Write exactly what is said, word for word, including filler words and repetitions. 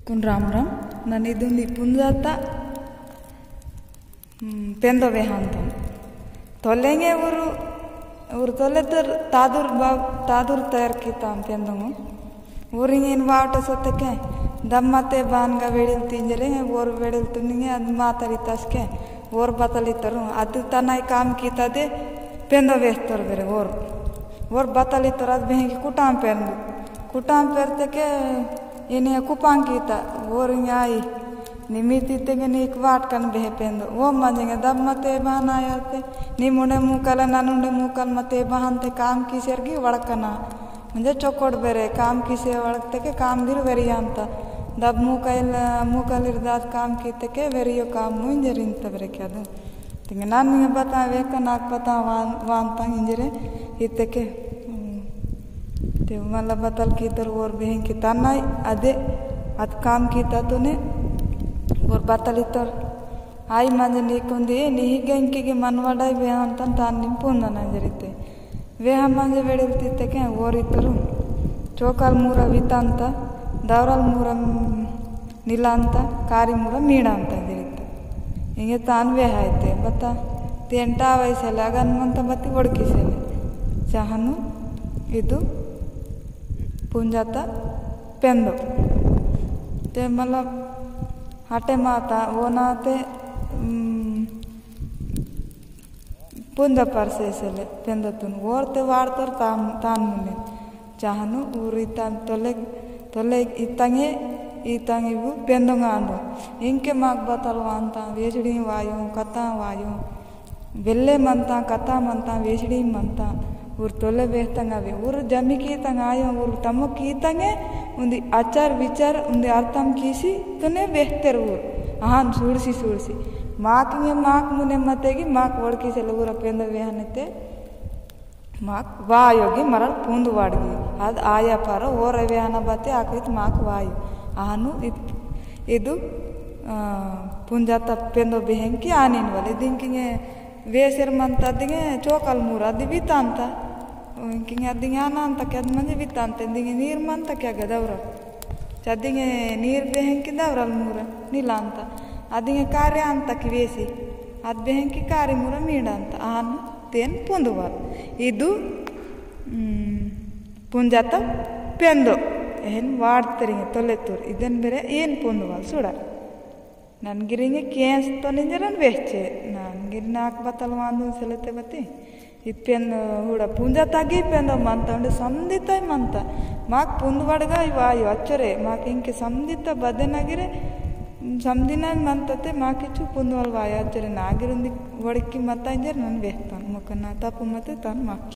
कुन राम राम। नन इदुंदी पुंजाता, हम्म, पेंदो वेहांतम। तोलेंगे उरु, उरु तोले तर तादुर बा-, तादुर तयार कीताम पेंदोंगो। उरिंगेन वावटा सोतके, दम्मते बानगा वेड़िल तिंजरेंगे, वोर वेड़िल तुनिंगे, अद मातरी तसके, वोर बतली तरुं, अद तनाई काम कीता दे, पेंदो वेहतोर बेरे, वोर। वोर बतली तोर अद बेहेंगे कुटाम पेंदु। कुटाम पेरते के इने कुपांग कीता, वोर इंगे आई, निमिति तेंगे नीक वाट कन बेहे पेंदो। वो मंजेंगे दब मते बहान आया ते, नी मुंडे मुकल, ननुंडे मुकल मते बहान ते काम की सेरगी वड़कना। म्हणजे चोकोड़ बेरे काम की से वड़कते के काम गिर वेरियांता। दब मुकल, मुकल इरदाद काम कीते के वेरियो काम मुंजे रिंत बेरे क्या दो। तिंगे नान निंगे बता वेका नाक बता वान, वान तांग इंजरे इत्ते के, हम्म, ते मला बतल कीतर वोर बेहें की तानाई अदे अद काम कीता तूने वोर बतल इतर आई मंजे नीकुंदी निही गेंकी की मनवाडाई बेहान तन तान निम पुंदन इंजरिते। वेहा मंजे वेड़ेल तीते के वोर इतरु चोकाल मूरा वितांता, दौराल मूरा निलांता, कारी मूरा मीड़ांता दिरिता। इंगे तान वेहा इते, बता, तेंटा वैसेले, अगन मंता बती वड़की सेले। चाहनु इदु पुंजाता पेंदो। ते मतलब हटे माता, वो नाते, उम, पुंदा परसेसले पेंदतुन वोरते वार्तर तान, तान मुने। चाहनु उर इतान तोले, तोले इतांगे, इतांगे बु पेंदोंगा आंदो। इंके माक बतल वांता, वेचड़ी वायो, कता वायो। बेल्ले मंता, कता मंता, वेचड़ी मंता। उर तोले बेहतंगा वे। उर जमी की तंग आयो, उर तमो की तंगे, उन्दी आचार विचार, उन्दी अर्थम कीसी, तने बेहतर उर। अहान सूड़सी, सूड़सी। माक इंगे माक मुने मतेगी, माक वड़की सेले उर पेंदो वेहनते। माक वायोगी मरल पुंद वाड़गी। अद आया पारो, ओर वेहना बते आकृत माक वायो। अहानु इत-, इदु, अ, पुंजाता पेंदो बेहेंकी आनिन वाले। दिंकिंगे वेसेर मंता दिंगे चोकल मूरा दि वितांता। इंकिंगे अदिंगे आनांता क्या मंजे वितांता, दिंगे नीर मंता क्या गदौरा। चा दिंगे नीर बेहेंकी दौरल मूरा निलांता। अदिंगे कार्य अंता की वेसी। अद बेहेंकी कार्य मूरा मीडांता। आन तेन पुंदुवाल। इदु, उम, पुंजाता पेंदो। एहन वार्तरिंगे तोलेतुर। इदन बेरे एन पुंदुवाल सुड़ा। ननगिरिंगे केंस तो निंजरन वेहचे, ननगिरि नाक बतल वांदुन सेलेते बती। इद पेन हुड़ा पुंजा तागी पेंदो मंता, उंडे समदिता ही मंता। माक पुंद वड़गा ही वायो, अच्चरे, माक इंके समदिता बदे नगिरे, समदिना ही मंता ते माक इचु पुंद वल वायो, अच्चरे नागिर उंदी वड़की मता इंजर नन वेहतान। मोकना तपु मते तन माक